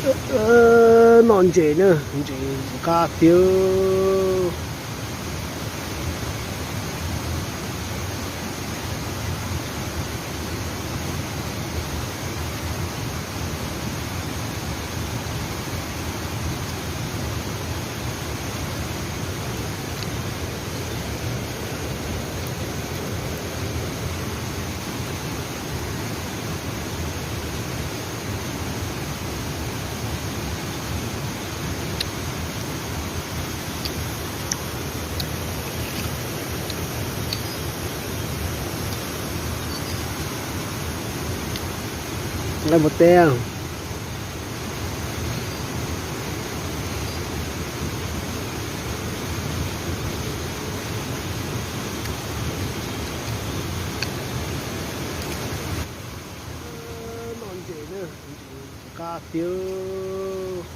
Noj ntses na, ntses nqa tiag. Nqaij npua teb. Noj ntses na, ntses nqa tiag.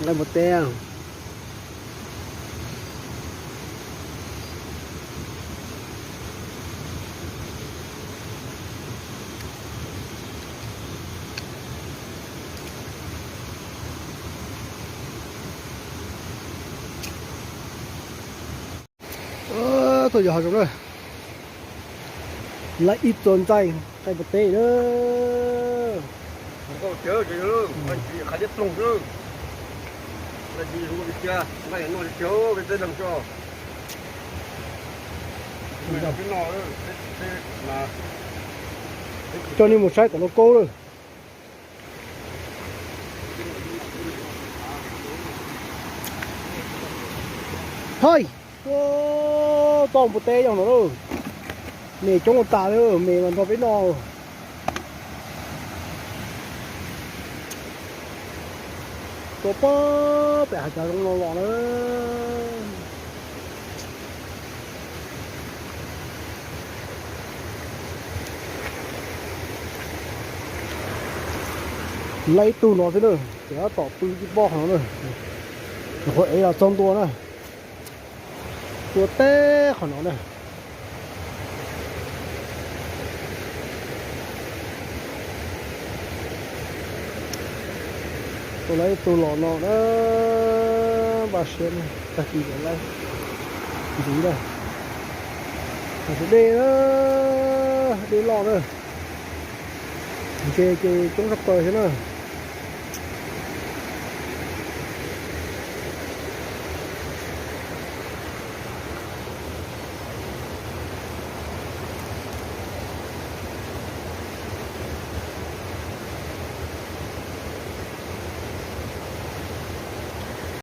Nqaij npua teb. Tuaj yos hav zoov na, lawv ib txuas ntxaij nqaij npua teb na. Coj nej mus saib kom no kaub lawm. Hais, toj npua teb yog no lawm. Mem coob tas li, mem mas nrog peb noj. Tuaj pem hav cov zoo no los na. Lawv ib tug no xwb na, ces tab tom pw tib pob qhov no na. Nyuam qhuav ev los txog ntua na. Tua teb qhov no na. Tua lawv ib tug los no na. Npaj siab tag kis lawv ntxiv na. Dej, dej loj na. Ntses ces coob tshaj plaws thiab na.